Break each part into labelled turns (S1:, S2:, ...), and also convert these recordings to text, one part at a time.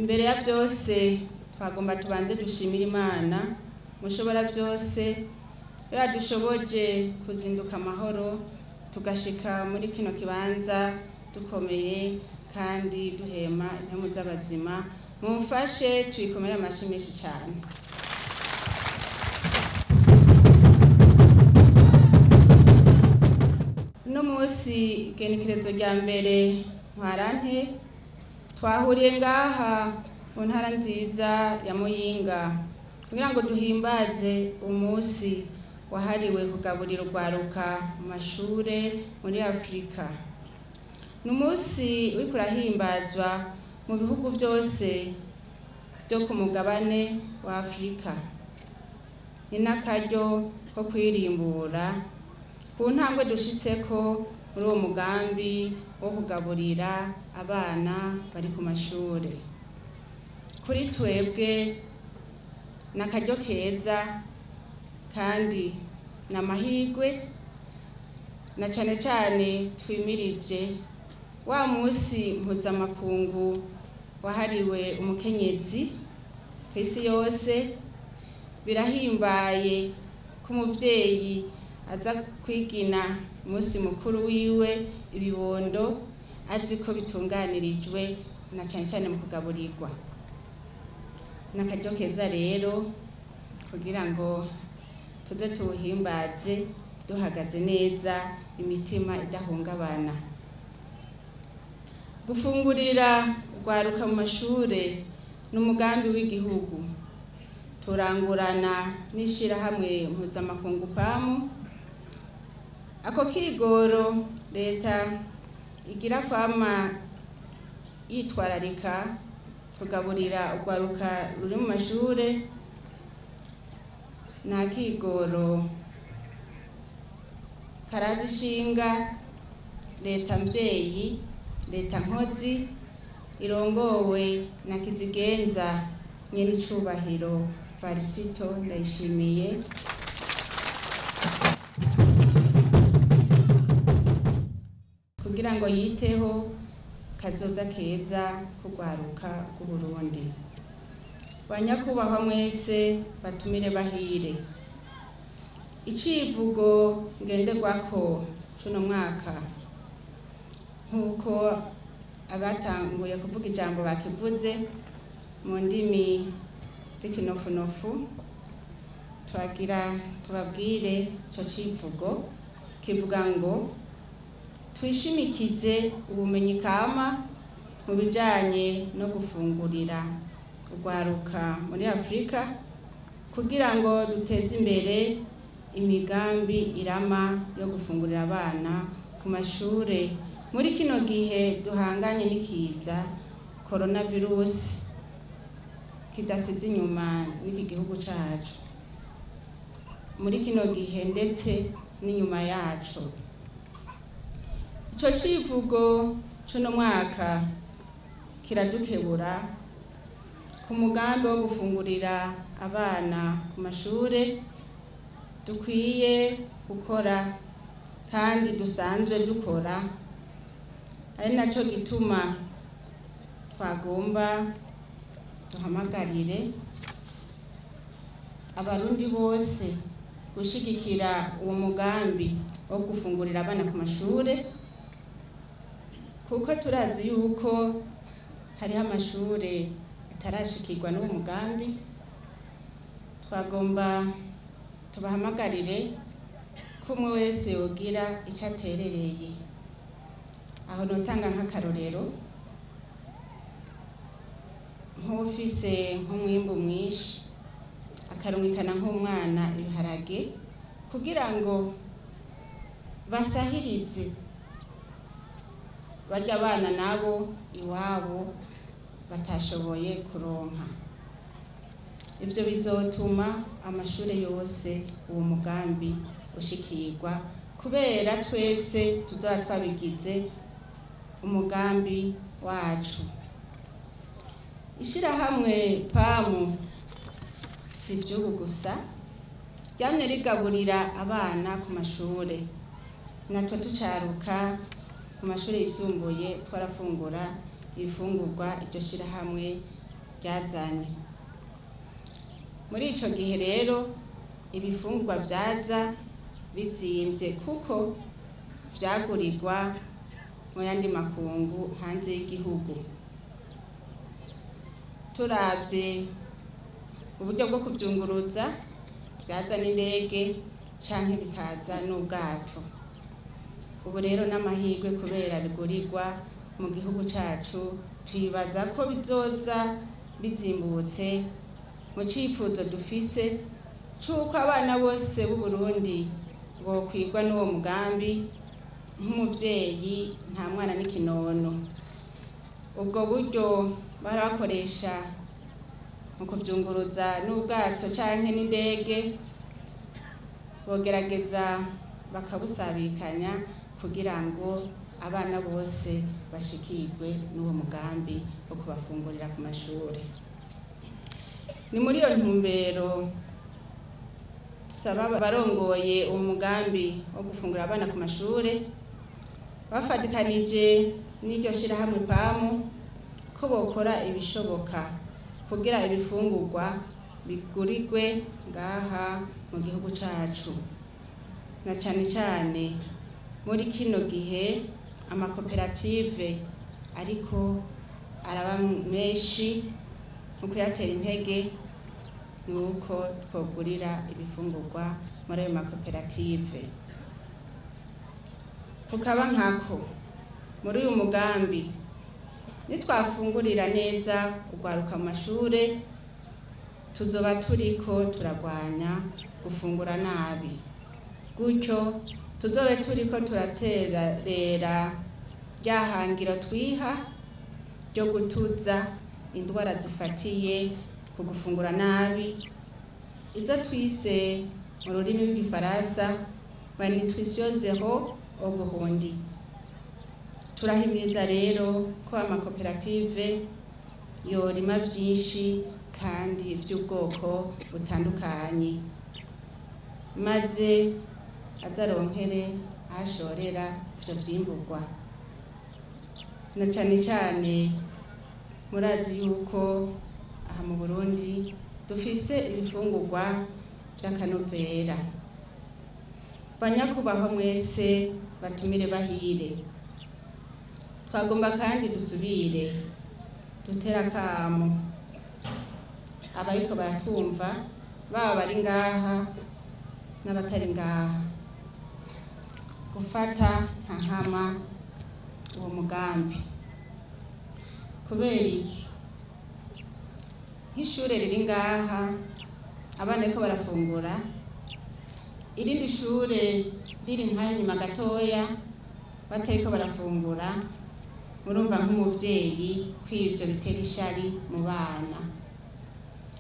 S1: Imbere ya byose twagomba tubanze dushimira Imana mushobora byose yadushoboje kuzinduka amahoro tugashika muri kino kibanza dukomeye kandi duhema impemu z'abazima. Mumfashe tuyikomere amashyi menshi cyane. Uno munsi igenekerezo rya mbere Ntwarante twahuriye ngaha mu ntara nziza ya Muyinga kugira ngo duhimbaze umunsi wahariwe kugaburira urwaruka mu mashure muri Afurika. Ni umunsi uriko urahimbazwa mu bihugu byose byo ku mugabane wa Afurika. Ni n'akaryo ko kwirimbura ku ntambwe dushitseko muri uwo mugambi wo kugaburira abana bari ku mashure. Kuri twebwe ni akaryo keza kandi ni amahirwe, na cane cane twimirije wa munsi mpuzamakungu wahariwe umukenyezi kw'isi yose. Birahimbaye ko umuvyeyi aza kwigina umunsi mukuru wiwe ibibondo azi ko bitunganirijwe na cane cane mu kugaburirwa. Ni akaryo keza rero kugira ngo tuze tuwuhimbaze duhagaze neza, imitima idahungabana. Gufungurira urwaruka mu mashure ni umugambi w'igihugu turangurana n'ishirahamwe mpuzamakungu PAMU. Ako kigoro leta igira kwama yitwararika kugaburira urwaruka ruri mu mashure nta kigoro karaza ishinga leta mvyeyi, leta nkozi irongowe na Kizigenza nyenicubahiro Varisito Ndayishimiye, kugira ngo yiteho kazoza keza kugwaruka rw'Uburundi. Banyakubahwa mwese batumire bahire, icivugo ngenderwako cuno mwaka nk'uko abatanguye kuvuga ijambo bakivuze mu ndimi z'ikinofunofu, twagira tubabwire ico civugo kivuga ngo: twishimikize ubumenyi kama mu bijanye no gufungurira urwaruka muri Afurika kugira ngo duteze imbere imigambi irama yo gufungurira abana ku mashure muri kino gihe duhanganye n'ikiza coronavirus kidasize inyuma n'iki gihugu cacu muri kino gihe ndetse n'inyuma yaco. Ico civugo c'uno mwaka kiradukebura ku mugambi wo gufungurira abana ku mashure dukwiye gukora kandi dusanzwe dukora, ari naco gituma twagomba duhamagarire abarundi bose gushigikira uwo mugambi wo gufungurira abana ku mashure, kuko turazi yuko hariho amashure atarashikirwa n'uwo mugambi. Twagomba tubahamagarire ko umwe wese yogira ico aterereye. Aho notanga nk'akarorero nk'ufise nk'umwimbu mwinshi akarungikana nk'umwana ibiharage kugira ngo basahirize barya abana nabo iwabo batashoboye kuronka. Ivyo bizotuma amashure yose uwo mugambi ushikirwa, kubera twese tuzoba twabigize umugambi wacu. Ishirahamwe PAMU si ivy'ubu gusa, ryamye rigaburira abana ku mashure. Natwe tucaruka ku mashure yisumbuye twarafungura ibifungurwa iryo shirahamwe ryazanye. Muri ico gihe rero ibifungurwa vyaza bizimvye kuko vyagurirwa mu yandi makungu hanze y'igihugu. Turavye uburyo bwo kuvyunguruza, vyaza n'indege canke bikaza n'ubwato. Ubu rero n'amahirwe kubera bigurirwa mu gihugu cacu, twibaza ko bizoza bizimbutse. Mu cifuzo dufise c'uko abana bose b'u Burundi bokwigwa n'uwo mugambi, nk'umuvyeyi nta mwana n'ikinono. Ubwo buryo barabakoresha mu kuvyunguruza n'ubwato canke n'indege, bogerageza bakabusabikanya kugira ngo abana bose bashikirwe n'uwo mugambi wo kubafungurira ku mashure. Ni muri iyo ntumbero dusaba abarongoye uwo mugambi wo gufungura abana ku mashure bafatikanije n'iryo shirahamwe PAMU ko bokora ibishoboka kugira ibifungurwa bigurirwe ngaha mu gihugu cacu, na cane cane muri kino gihe amakoperative ariko araba menshi. Mu kuyatera intege nuko twogurira ibifungurwa muri ayo makoperative. Kukaba nkako muri uyu mugambi nitwafungurira neza urwaruka mu mashure, tuzoba turiko turagwanya gufungura nabi, gutyo tuzobe turiko turaterera rya hangiro twiha ryo gutuza indwara zifatiye ku gufungura nabi, izo twise mu rurimi rw'igifaransa malnutrition zéro au Burundi. Turahimiriza rero ko amakoperative yorima vyinshi kandi vy'ubwoko butandukanye, maze azaronkere ahashorera ivyo vyimburwa. Na cane cane murazi yuko aha mu Burundi dufise ibifungurwa vy'akanovera. Banyakubahwa mwese batumire bahire, twagomba kandi dusubire dutera akamo abariko baratumva, baba bari ngaha n'abatari ngaha, gufata nka nkama uwo mugambi. Kubera iki? Nk'ishure riri ngaha abana bariko barafungura, irindi shure riri nkayo nyuma gatoya batariko barafungura, murumva nk'umuvyeyi kw'ivyo bitera ishari mu bana,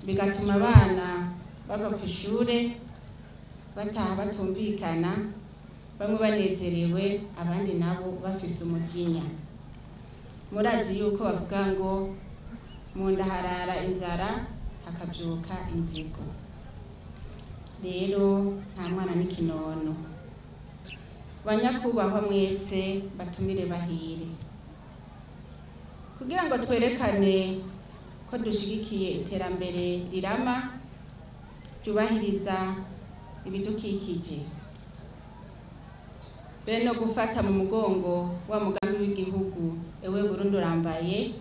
S1: bigatuma abana bava kw'ishure bataha batumvikana, bamwe banezerewe abandi nabo bafise umujinya. Murazi yuko bavuga ngo mu nda harara inzara hakavyuka inzigo. Rero nta mwana n'ikinono. Banyakubahwa mwese batumire bahire, kugira ngo twerekane ko dushigikiye iterambere rirama ryubahiriza ibidukikije, be no gufata mu mugongo wa mugambi w'igihugu Ewe Burundi urambaye,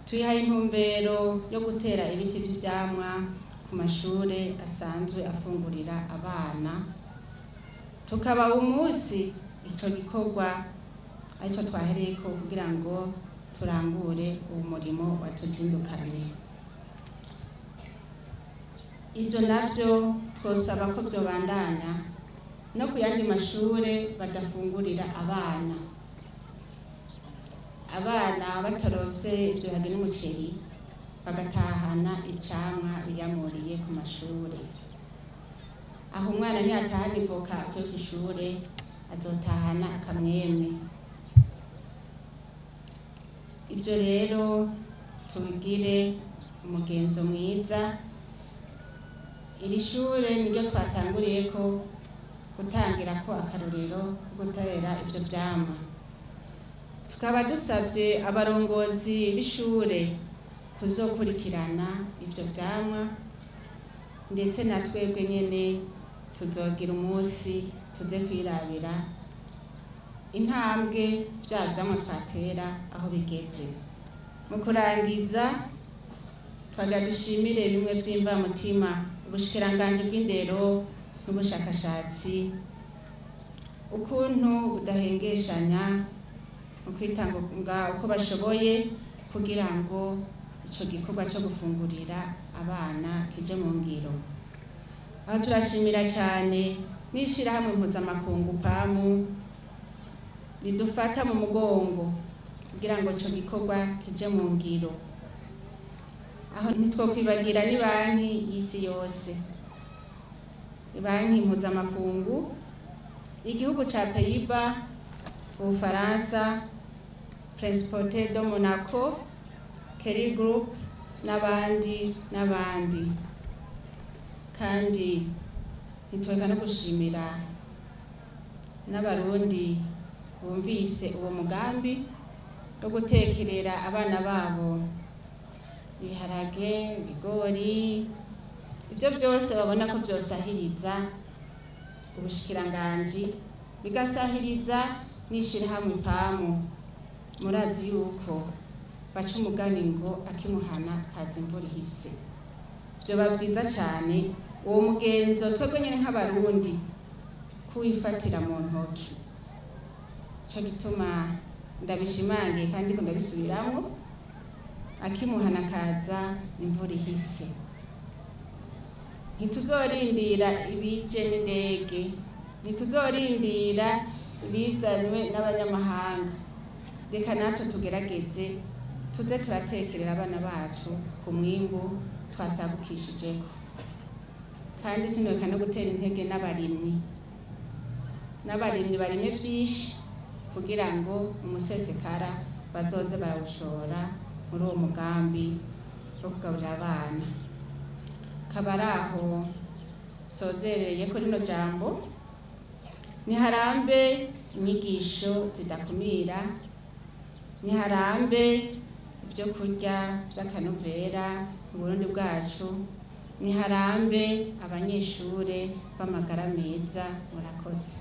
S1: twihaye intumbero yo gutera ibiti vy'ivyamwa ku mashure asanzwe afungurira abana, tukaba umunsi ico gikorwa arico twahereyeko kugira ngo turangure uwo murimo watuzindukanye. Ivyo navyo twosaba ko vyobandanya no ku yandi mashure badafungurira abana. Abana batarose ivyo biharage n'umuceri bagatahana icamwa biyamuriye ku mashure. Aho umwana niyatahana ivoka akuye kw'ishure azotahana akamwemwe. Ivyo rero tubigire umugenzo mwiza. Iri shure niryo twatanguriyeko gutangirako akarorero ko gutera ivyo vyamwa. Tukaba dusavye abarongozi b'ishure kuzokurikirana ivyo vyamwa, ndetse na twebwe nyene tuzogira umunsi tuze kwirabira intambwe vya vyamwa twatera aho bigeze. Mu kurangiza, twagira dushimire bimwe vy'imvamutima ubushikiranganji bw'indero n'ubushakashatsi, ukuntu budahengeshanya mu kwitanga uko bashoboye kugira ngo ico gikorwa co gufungurira abana kije mu ngiro. Aho turashimira cyane n'ishirahamwe mpuzamakungu PAMU ridufata mu mugongo kugira ngo ico gikorwa kije mu ngiro. Aho ntitwokwibagira ni banki y'isi yose, banki mpuzamakungu, igihugu ca Pays-Bas, Ubufaransa, Principauté de Monaco, Kerry Group n'abandi n'abandi. Kandi ntitweka no gushimira n'abarundi bumvise uwo mugambi wo gutekerera abana babo ibiharage, ibigori, ivyo byose babona ko vyosahiriza ubushikiranganji, bigasahiriza n'ishirahamwe PAMU. Murazi yuko baca umugani ngo akimuhana kaza imvura ihise. Vyoba vyiza cane uwo mugenzo twebwe nyene nk'abarundi kuwifatira mu ntoki. Ico gituma ndabishimangiye kandi ko ndabisubiramwo, akimuhana kaza imvura ihise. Ntituzorindira ibije n'indege, ntituzorindira ibizanywe n'abanyamahanga. Reka natwe tugerageze tuze turatekerera abana bacu ku mwimbu twasagukishijeko. Kandi sinureka no gutera intege n'abarimyi, n'abarimyi barime vyinshi kugira ngo umusesekara bazoze barawushora muri uwo mugambi wo kugaburira abana. Kabaraho sozereye ko rino jambo, niharambe inyigisho zidakumira, niharambe ibyo kurya vy'akanovera mu Burundi bwacu, niharambe abanyeshure b'amagara meza. Murakoze.